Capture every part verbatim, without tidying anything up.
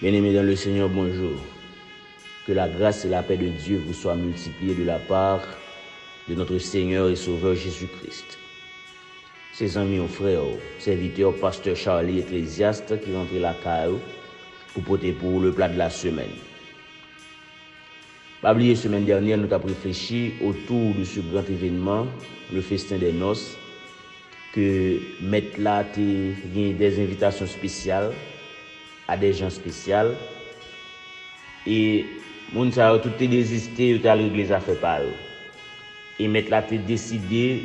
Bien-aimés dans le Seigneur, bonjour. Que la grâce et la paix de Dieu vous soient multipliées de la part de notre Seigneur et Sauveur Jésus-Christ. Se zanmi w, frè w, sèvitè w, pastè Charlie Ecclésiaste ki rantre lakay ou pou pote pou ou le plat de la semaine. Pa bliye, semèn dènyè, nou t ap reflechi otou de ce grand événement, le festin des noces, ke mèt la te gen des invitations spéciales à des gens spécial. E moun sa yo tout te deziste, yo t al regle zafè pa yo. E mèt la te deside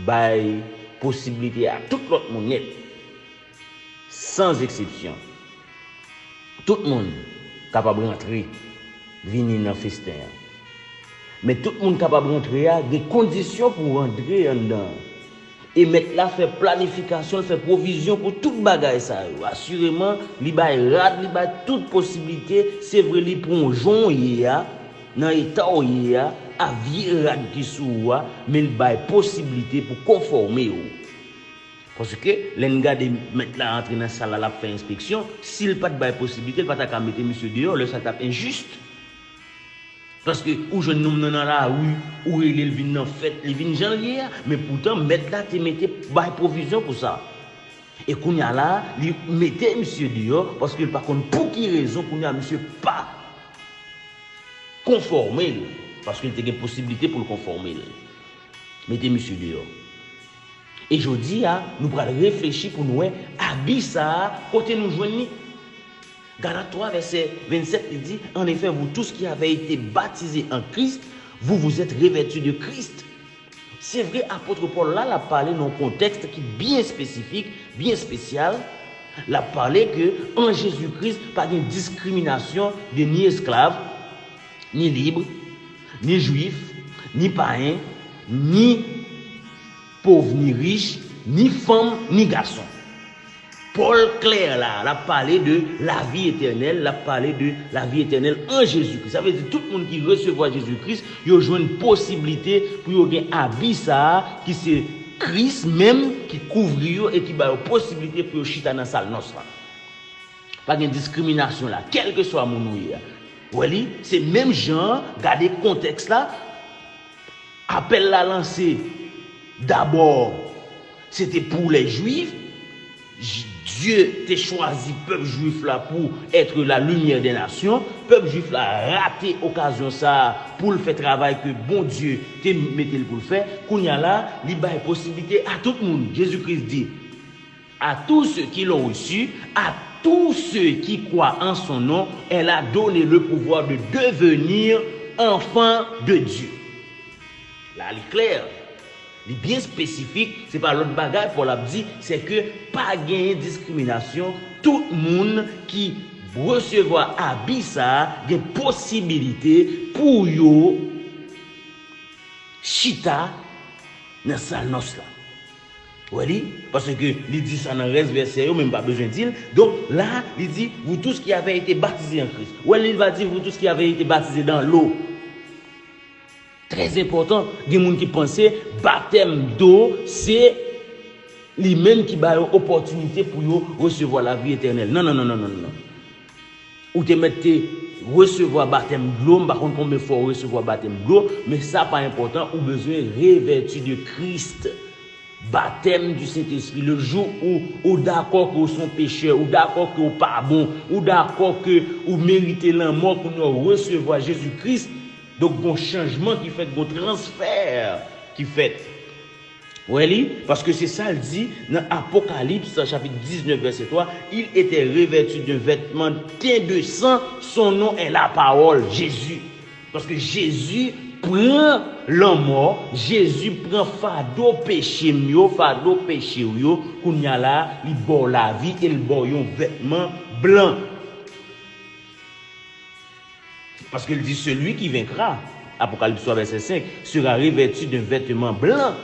bay posiblite a tout lòt moun nèt, sans exception. Tout moun kapab rantre, vini nan festen an. Men tout moun kapab rantre a, gen kondisyon pou rantre anndan an. E mèt la fè planifikasyon, l fè pwovizyon pou tout bagay sa yo. Asireman, li bay rad, li bay tout posiblite. Se vre, li pran w jan w ye a, nan eta w ye a, a vye rad ki sou ou a, men l bay posiblite pou konfòme w. Paske lè n gade mèt la antre nan sal la, l ap fè enspeksyon, si l pa t bay posiblite, l pa ta ka mete misye deyò, lè sa l t ap enjis. Paske ou jwenn nonm nan nan lari, ou rele l vin nan fèt, li vin jan l ye a. Men poutan, mèt la te mete, bay pwovizyon pou sa. E kounye a la, li mete misye deyò, paske l pa konn pou ki rezon kounye a misye pa konfòme l, paske l te gen posiblite pou l konfòme l. Mete misye deyò. E jodi a, nou pral reflechi pou nou wè abi sa a, kote nou jwenn li. Galat twa, vèsè vennsèt, li di, En effet, vous tous qui avez été baptisés en Christ, vous vous êtes revêtus de Christ. Se vre, apot Pòl la, l ap pale nan yon kontèks ki byen espesifik, byen espesyal. L ap pale ke an Jezi Kris, pa gen diskriminasyon de ni esklav, ni lib, ni jwif, ni payen, ni pòv, ni rich, ni fanm, ni gason. Pòl klè la, l ap pale de lavi etènèl, l ap pale de lavi etènèl an Jezi Kris. Sa vle di tout moun ki resevwa Jezi Kris, yo jwenn posiblite pou yo gen abi sa a, ki se Kris menm ki kouvri yo e ki ba yo posiblite pou yo chita nan sal nòs la. Pa gen diskriminasyon la, kèlkeswa moun ou ye a. Wè li, se menm jan, gade kontèks la, apèl la lanse, dabò, se te pou lè Jwif. J-, Dye te chwazi pèp jwif la pou être la lumière des nations. Pèp jwif la rate okazyon sa a pou l fè travay ke Bondye te mete l pou l fè. Kounye a la, li bay posiblite a tout moun. Jezi Kris di, À tous ceux qui l'ont reçu, à tous ceux qui croient en son nom, elle a donné le pouvoir de devenir enfants de Dieu. La, li klè, li byen espesifik, se pa lòt bagay Pòl ap di, se ke pa genyen diskriminasyon, tout moun ki resevwa abi sa a gen posibilite pou yo chita nan sal nòs la. Wè li, paske li di sa nan rès vèsè yo, men m pa bezwen di l. Donk, la, li di, vous tous qui avez été baptisés en Christ. Wè li, li pa di, vous tous qui avez été baptisés dans l'eau. Trè enpòtan, gen moun ki panse batèm dlo, se li menm ki ba yo opòtinite pou yo resevwa lavi etènèl. Non, non, non, non, non, non. Ou te mèt te resevwa batèm dlo, m pa konn konbyen fwa w resevwa batèm dlo, men sa pa enpòtan, ou bezwen revèti de Christ. Baptême du Saint-Esprit, le jour où ou dakò ke w se yon pechè, ou dakò ke w pa bon, ou dakò ke ou merite lanmò, kounye a w resevwa Jezi Kris, donk gon chanjman ki fèt, gon transfè ki fèt. Wè li, paske se sa l di nan Apokalips, chapit diznèf, vèsè twa, Il était revêtu d'un vêtement teint de sang, son nom est la parole, Jésus. Paske Jezi pran lanmò, Jezi pran fado peche m yo, fado peche w yo, kounye a la, li ba w lavi e l ba w yon vètman blan. Paske l di, celui qui vaincra, Apocalypse trois, verset cinq, sera revêtu d'un vêtement blanc.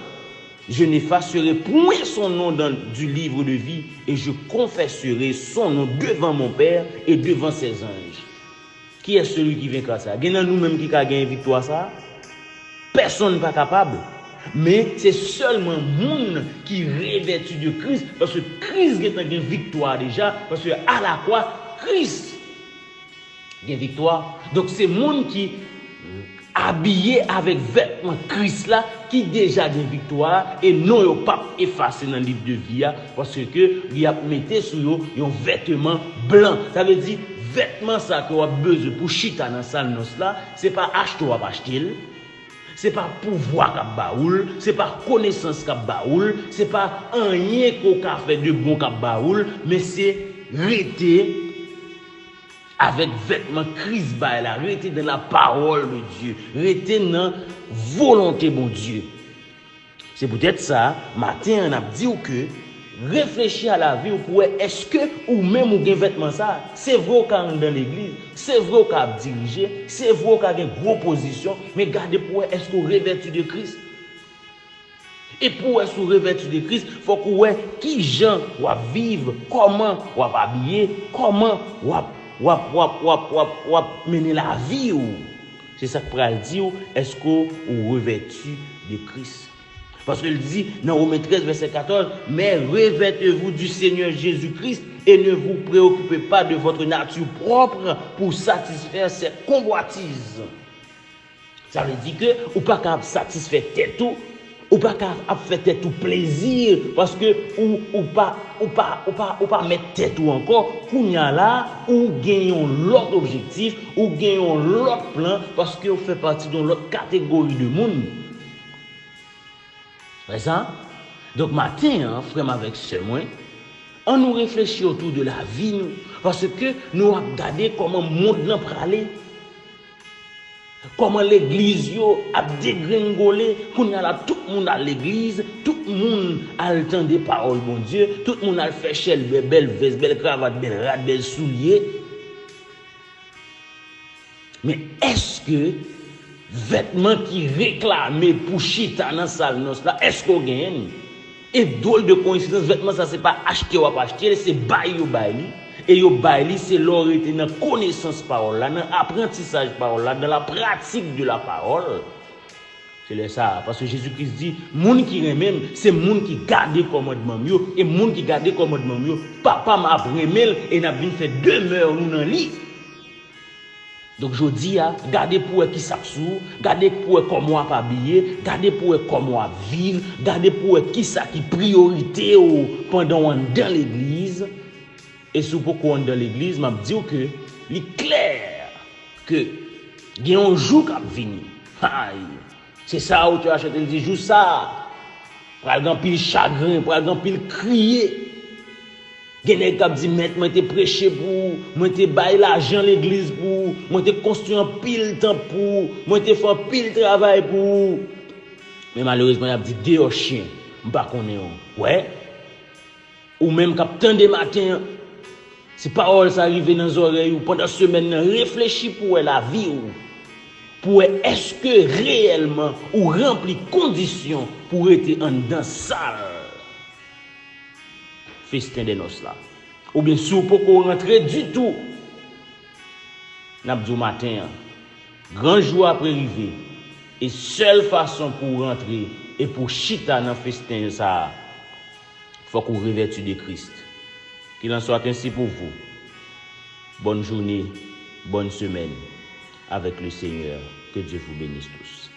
Je n'effacerai point son nom dans, du livre de vie, et je confesserai son nom devant mon Père et devant ses anges. Qui est celui qui vaincra sa? Gen nan nou menm ki ka gen viktwa sa? Pèsonn pa kapab. Men se sèlman moun ki revèti de Kris, paske Kris gentan gen viktwa deja, paske alakwa, Kris gen viktwa. Donk, se moun ki abiye avèk vètman Kris la ki deja gen viktwa a, e non yo p ap efase nan liv de vi a, paske li ap mete sou yo yon vètman blan. Sa vle di, vètman sa ke w ap bezwen pou chita nan sal nòs la, se pa achte w ap achte l, se pa pouvwa k ap ba ou l, se pa konesans k ap ba ou l, se pa anyen ke w ka fè de bon k ap ba ou l, men se rete avèk vètman Kris bay la, rete dans la parole de Dieu, rete nan volonte Bondye. Se poutèt sa, maten an, n ap di w ke reflechi a lavi w pou wè èske ou menm ou gen vètman sa. Se vre w ka anndan legliz, se vre w ka ap dirije, se vre w ka gen gwo pozisyon, men gade pou wè èske w revèti de Kris. E pou w wè si w revèti de Kris, fòk ou wè ki jan w ap viv, kòman w ap abiye, kòman w ap, w ap, w ap, w ap, w ap, w ap mennen lavi w. Se sa k pral di w èske w revèti de Kris. Paske l di nan Women trèz, vèsè katòz, mais revêtez-vous du Seigneur Jésus-Christ et ne vous préoccupez pas de votre nature propre pour satisfaire ses convoitises. Sa vle di ke ou pa ka ap satisfè tèt ou, ou pa ka ap fè tèt ou plezi, paske ou, ou pa, ou pa, ou pa, ou pa mèt tèt ou ankò. Kounye a la, ou gen yon lòt objektif, ou gen yon lòt plan, paske ou fè pati de yon lòt kategori de moun. Wè sa? Donk, maten an, frè m avèk sè mwen, ann nou reflechi otou de lavi nou, paske nou ap gade kòman mond lan prale, kòman legliz yo ap degrengole. Kounye a la, tout moun al legliz, tout moun al tande pawòl Bondye, tout moun al fè chèlbè, bèl vès, bèl kravat, bèl rad, bèl soulye. Men èske vètman ki reklame pou chita nan sal nòs la, èske w genyen l? E dwòl de koyensidans, vètman sa se pa achte w ap achte l, se bay yo bay li. E yo bay li selon w rete nan konesans pawòl la, nan aprantisaj pawòl la, dans la pratique de la parole. Se lè sa a, paske Jezi Kris di, moun ki renmen m, se moun ki gade kòmandman m yo, e moun ki gade kòmandman m yo, Papa m ap renmen l, e n ap vin fè demè nou nan li. Donk, jodi a, gade pou wè kisa k sou ou, gade pou wè kòman w ap abiye, gade pou wè kòman w ap viv, gade pou wè kisa ki priyorite w pandan w anndan legliz. E si w poko anndan legliz, m ap di w ke li klè ke gen yon jou k ap vini. Ay! Se sa otè a chante, l di, jou sa a, pral gen anpil chagren, pral gen anpil kriye. Gen nèg k ap di, mèt, mwen te preche pou ou, mwen te bay lajan legliz pou ou, mwen te konstwi anpil tanp pou ou, mwen te fè anpil travay pou ou. Men malerezman, y ap di, deyò chen, m pa konnen w. Wè? Ou menm k ap tande maten an, si pawòl sa rive nan zòrèy ou pandan semèn nan, reflechi pou wè lavi w, pou wè èske reyèlman ou ranpli kondisyon pou rete anndan sal festen dè nòs la. Oubyen si w poko rantre ditou, n ap di w maten an, gran jou a prerive, e sèl fason pou w rantre e pou w chita nan festen sa a, fòk ou revèti de Kris. Qu'il en soit ainsi pour vous. Bonne journée, bonne semaine avec le Seigneur. Que Dieu vous bénisse tous.